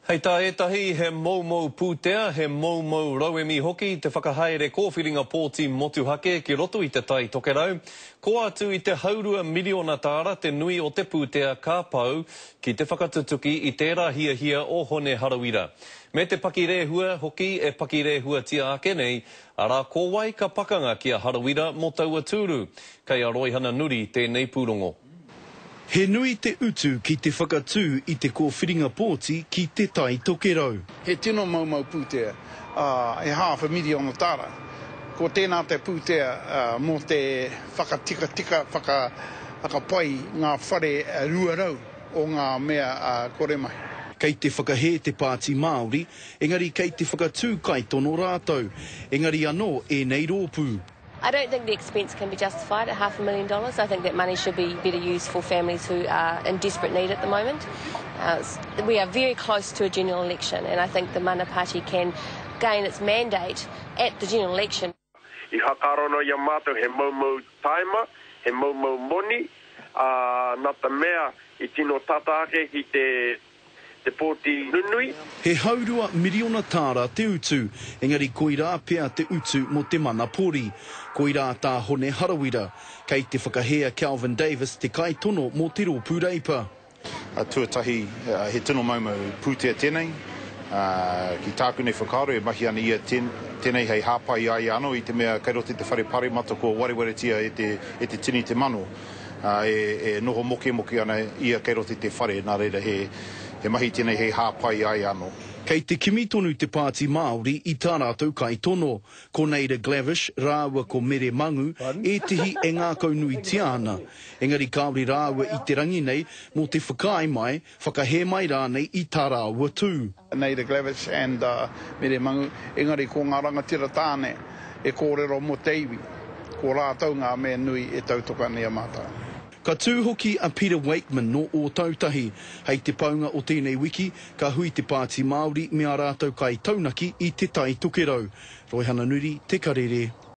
Hei tā ētahi, he moumou pūtea, he moumou rauemi hoki te whakahaere kōwhiringa pōti motuhake ki roto i Te Tai Tokerau. Kō atu i te haurua miriona tāra te nui o te pūtea ka pau ki te whakatutuki i tērā hiahia o Hone Harawira. Me te pakirehua hoki e pakirehuatia ake nei, arā ko wai ka pakanga ki a Harawira mō taua tūru? Kei a Roihana Nuri tēnei pūrongo. He nui te utu ki te whakatū i te kōwhiringa pōti ki Te Tai Tokerau. He tino moumou pūtea, ā, he half a miriona tāra. Ko tēnā te pūtea mō te whakatikatika, whakapai ngā whare 200 o ngā mea kore mahi. Kei te whakahē te Pāti Māori, engari kei te whakatū kaitono rātou. Engari anō ēnei rōpū. I don't think the expense can be justified at half a million dollars. I think that money should be better used for families who are in desperate need at the moment. Uh, we are very close to a general election and I think the Mana Party can gain its mandate at the general election. I whakaarono i a mātou he moumou taima, he moumou moni, ā, nā te mea i tino tata ake ki te te pōti nunui. He haurua miriona tāra te utu, engari koirā pea te utu mō te manapori. Koirā tā Hone Harawira. Kei te whakahē a Kelvin Davis te kaitono mō te Rōpū Reipa. Tuatahi, he tino moumou pūtea tēnei. Ki tāku nei whakaaro e mahi ana ia tēnei hei hāpai i a ia anō i te mea kei roto i te whare paremata kua warewaretia e te tini te mano. ā, e noho mokemoke ana ia kei roto i te whare, nā reira he, he mahi tēnei hei hāpai i a ia anō. Kei te kimi tonu te Pāti Māori i tā rātou kaitono. Ko Naida Glavish rāua ko Mere Mangu ētehi e ngākaunuitia ana. Engari kāore rāua i te rangi nei mō te whakaae mai, whakahē mai rānei i tā rāua tū. Naida Glavish and Mere Mangu, engari ko ngā rangatira tāne e kōrero mō te iwi, ko rātou ngā mea nui e tautoko ana i a mātou. Ka tū hoki a Peter Wakeman nō Ōtautahi. Hei te paunga o tēnei wiki, ka hui te Pāti Māori me ā rātou kaitaunaki i Te Tai Tokerau. Roihana Nuri, Te Karere.